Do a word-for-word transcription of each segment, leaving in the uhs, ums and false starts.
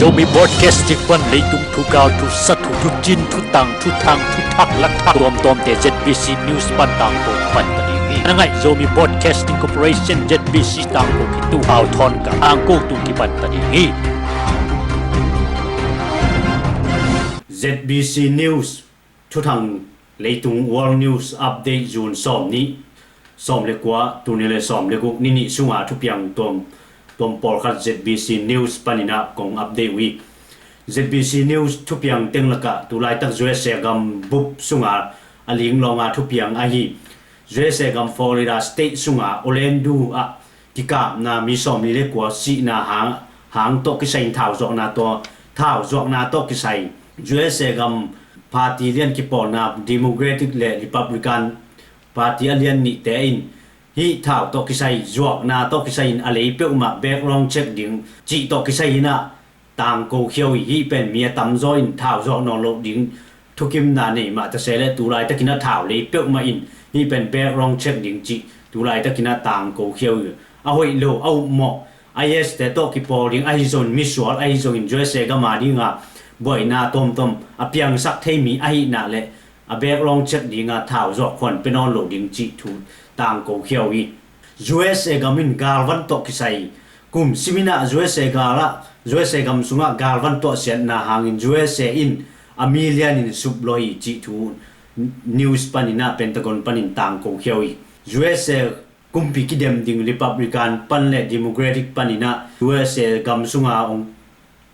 Zomi Broadcasting pan leitung thugau, thusathu, thucin, thutang, thuthang, thuthak, lathak tuamtuamte Z B C News pan tangko pan ta ding hi. Na ngaih Zomi Broadcasting Corporation, Z B C tangko kitu, au thawn ka tangko tu kipan ta ding hi. Z B C News thuthang, leitung World News Update, June sawm nih, sawm le kua, tul nih le sawm le guk, ni nih sunga thupiang tuam, tuam pawlkhat Z B C News paninah kong update uh hi. Z B C News thupiang teng lakah tulaitak U S A gam bup sunga a ling lawnga thupiang ahi U S A gam Florida State sunga Orlando ah kikapna mi sawm li le kua sihna hang, hang tawh kisai in thau zuakna tawh, thau zuakna tawh kisai U S A gam party lian kipawlna Democratic le Republican party a lian nihte in hih thau tawh kisai zuakna tawh kisai in a lei peuhmah background check ding cih tawh kisai inah tangko khia uh hi. Hih pen mi a tamzaw in thau zuak nawn loh ding thukimna nei mah ta se le tulaitakin a thau lei peuhmah in hih pen background check ding cih tulaitakin a tangko khia uh hi. A hoih lo, a upmawh, I S te tawh kipawl ding ahi zongin, misual ahi zongin U S A gam a dinga buaina tuamtuam a piangsak thei mi ahihna le a background check dinga thau zuak khuan pia nawn lo ding cih thu tangko khia uh hi. U S A gam in galvan tawh kisai kum siminah U S A gal ah, U S A gam sungah galvan tuahsiatna hangin U S A in a million in sup lua hi cih thu news paninah Pentagon panin tangko khia uh hi. U S A kumpi kidem ding Republican pan le Democratic paninah U S A gam sunga hong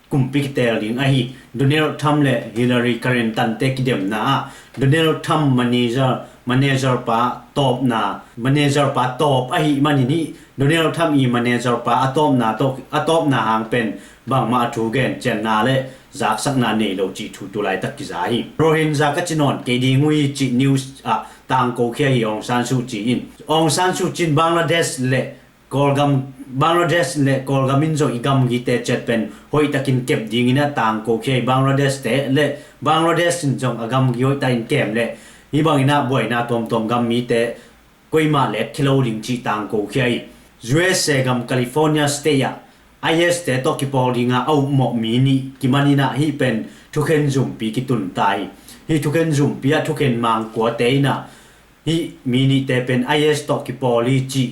kumpi kiteel ding ahi Donald Trump le Hillary Clinton te kidemna ah Donald Trump manager, manager pa tawpna, manager pa tawp ahi manin hih Donald Trump i manager pa a tawpna tawh, a tawpna hang pen bangmah a thu gen cianna le zaksakna nei lo cih thu tulaitak kiza hi. Rohingya ka ci nawn kei ding uh hi cih news ah tangko khia hi Aung San Suu Kyi in. Aung San Suu Kyi in Bangladesh le Kawlgam, Bangladesh le Kawlgam in zong i gamgite ciat pen hoihtakin kep dingin a tangko khia hi. Bangladesh te le Bangladesh in zong a gamgi hoihtakin kem le hih bangin a buaina tuamtuam gam mite koimah let khia lo ding cih tangko khia hi. U S A gam California State ah I S te tawh kipawl dinga a upmawh mi nih kimanin ah hih pen thukhen zumpi kitun ta hi. Hih thukhen zumpi ah thukhen mangkuate in ah hih mi nihte pen I S tawh kipawl hi cih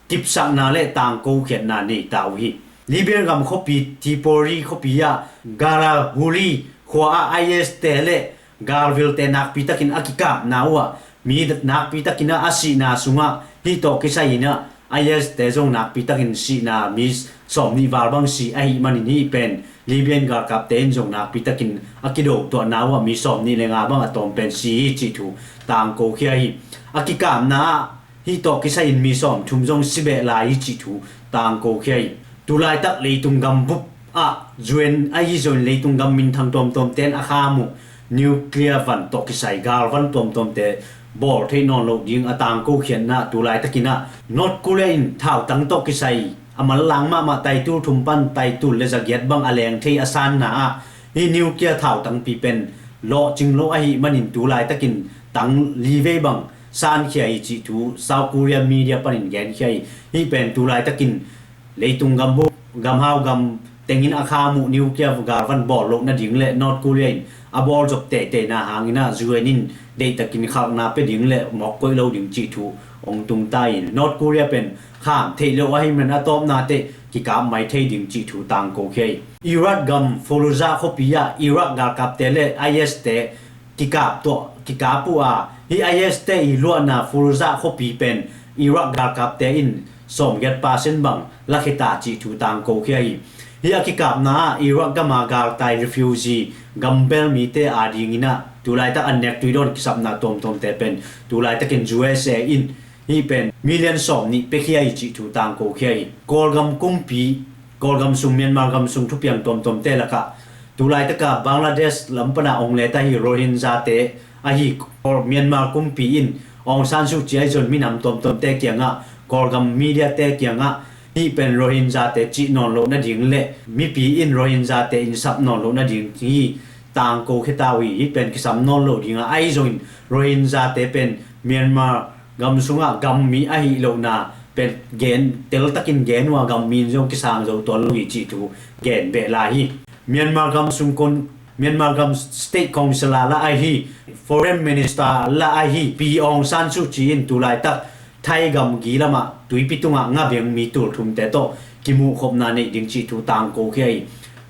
kipsakna le tangko khiatna nei ta uh hi. Libya gam khuapi Tripoli khuapi ah Galahuli khua ah I S te le galvilte nakpitakin a kikapna uh ah mi nakpitakin a sihna sungah hih tawh kisai in ah I S te zong nakpitakin sihna mi sawmnih val bang si ahih manin hih pen Libyan galkapte in zong nakpitakin a kido tuahna uh ah mi sawmnih le nga bang a tawm pen si hi cih thu tangko khia hi. A kikapna ah hih tawh kisai in mi sawmthum zong si beh lai hi cih thu tangko khia hi. Tulaitak leitung gam bup ah U N ahi zongin leitung gam minthang tuamtuamte in a kham uh nuclear van tawh kisai galvan tuamtuamte bawl theih nawn loh ding a tangko khiatna tulaitakin ah North Korea in thautang tawh kisai a manlang mahmah taitul thum pan taitul le zagiat bang a leng thei a sanna ah hih nuclear thautangpi pen lawhcing lo ahih manin tulaitakin tang li vei bang sankhia hi cih thu South Korea media panin genkhia hi. Hih pen tulaitakin leitung gam bup, gam hau gam tengin a kham uh nuclear galvan bawl loh nading le North Korea in a bawl zop teiteina hangin ah U N in deihtakin khalhna pia ding le mawk koih lo ding cih thu hong tung ta in North Korea pen kham theih loh ahih man a tawpna teh kikap mai thei ding cih thu tangko khia hi. Iraq gam Fallujah khuapi ah Iraq galkapte le I S te kikap tuah, kikap uh a, hih I S te i luahna Fallujah khuapi pen Iraq galkapte in sawmgiat percent bang lakhia ta cih thu tangko khia hi. Hih a kikapna ah Iraq gam a galtai refugee gambel mite a dingin ah tulaitak an nek tuidawn kisapna tuamtuamte pen tulaitakin U S A in hih pen million sawmnih piakhia hi cih thu tangko khia hi. Kawlgam kumpi, Kawlgam sung Myanmar gam sung thupiang tuamtuamte lakah tulaitaka Bangladesh lam pana ong leta hi Rohingya te ahi Myanmar kumpi in Aung San Suu Kyi ahi zon minam tuamtuamte kiangah Kawlgam media te kiangah hih pen Rohingya te cih nawn loh nading le mipi in Rohingya te in sap nawn loh nading hi tangko khia ta uh hi. Hih pen kisam nawn loh dinga ahi zongin Rohingya te pen Myanmar gam sungah gam mi ahi lohna pen gen teltakin gen uh a gam mi in zong kisang zo tuan lo hi cih thu gen beh lai hi. Myanmar gam sung kon Myanmar gam State Council a la ahi, Foreign Minister la ahi Pi Aung San Suu Kyi in tulaitak Thai gam gilamah tuipi tungah ngabeng mi tulthumte tawh kimuhkhopna neih ding cih thu tangko khia hi.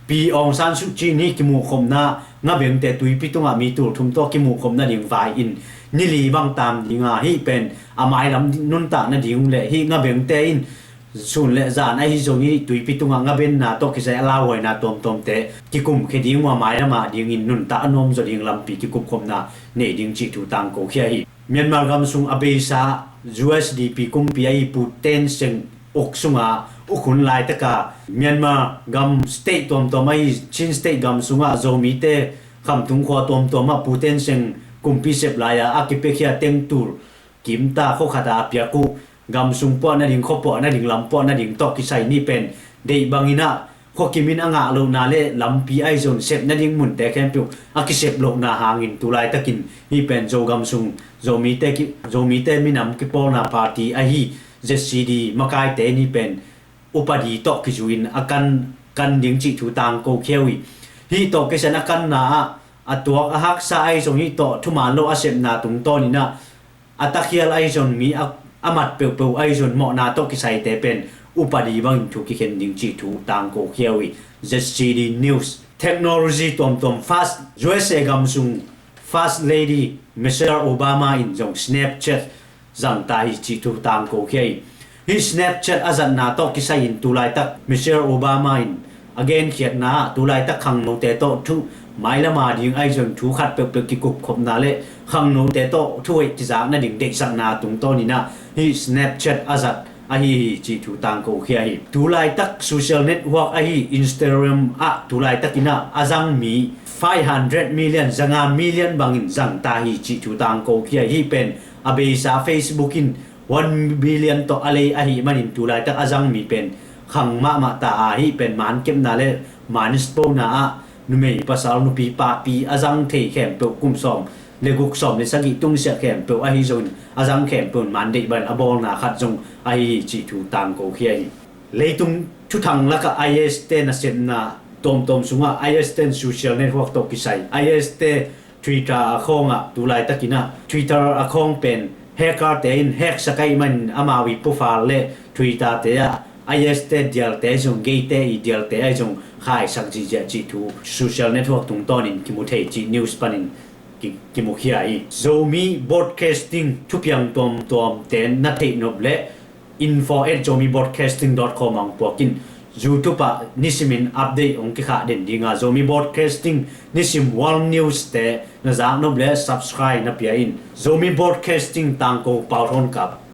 Pi Aung San Suu Kyi in hih kimuhkhopna, ngabengte tuipi tungah mi tulthum tawh kimuhkhopna ding vai in nili bang tam dinga, hih pen a mailam nuntak nading le hih ngabengte in sun le zan ahi zong hih tuipi tungah ngabenna tawh kisai a lauhuaina tuamtuamte kikumkhia ding uh a mailam a dingin nuntak a nuamzaw ding lampi kikupkhopna neih ding cih thu tangko khia hi. Myanmar gam sung a beisa U S D P kumpi ahi Pu Thein Sein uk sunga uk hun laitaka Myanmar gam state tuamtuam ahi Chin State gam sungah Zomite khamtung khua tuamtuamah Pu Thein Sein kumpi sep lai-a a kipiakhia tengtul kimta khua khata a piak uh gam sung puah nading, khua puah nading, lam puah nading tawh kisai ni pen deih banginah khua kimin a ngah lohna le lampi ahi zong sep nading munte khempeuh a kisep lohna hangin tulaitakin hih pen Zogam sung Zomite ki, Zomite minam kipawlna party ahi Z C D makaite in hih pen upadi tawh kizuin a kan, kan ding cih thu tangko khia uh hi. Hih tawh kisen a kanna ah a tuak a haksa ahi zong hih tawh thuman lo a sepna tungtawninah a takhial ahi zong mi a, a mat peuhpeuh ahi zong mawhna tawh kisaite pen upadi bangin thu kikhen ding cih thu tangko khia uh hi. Z C D News. Technology tuamtuam fast, U S A gam sung First Lady Michelle Obama in zong Snapchat zangta hi cih thu tangko khia hi. Hih Snapchat a zatna tawh kisai in tulaitak Michelle Obama in a genkhiatna ah tulaitak khangnote tawh thu mailama ding ahi zong thu khat peuhpeuh kikupkhopna le khangnote tawh thu hoih kizak nading deihsakna tungtawninah hih Snapchat a zat ahi hi cih thu tangko khia hi. Tulaitak social network ahi Instagram ah tulaitakinah a zang mi five hundred million, zanga million bangin zangta hi cih thu tangko khia hi. Hih pen a beisa Facebook in one billion tawh a lei ahi manin tulaitak a zang mi pen khang mahmah ta a, hih pen man kepna le man spona ah numei pasal nupi papi a zang thei khempeuh kum sawm le guk sawm le sagih tungsiah khempeuh ahi zongin a zang khempeuh in man deih bangin a bawlna khat zong ahi hi cih thu tangko khia hi. Leitung thuthang lakah I S te nasepna tuamtuam sungah I S ten social network tawh kisai I S te Twitter a khawngah tulaitakinah Twitter a khawng pen hacker te in hack sak ahi manin amau i profile le Twitter te ah I S te dialte zong geite i dialte ahi zong khaisak zihziah cih thu social network tungtawnin kimu thei cih news panin ki, kimukhia hi. Zomi Broadcasting thupiang tuamtuamte na theih nop le info at zomi broadcasting dot com ah hong puak in. YouTube ah nisimin update hong kikhah den dinga Zomi Broadcasting nisim world news te na zak nop le subscribe na pia in. Zomi Broadcasting tangko pau thawn kap.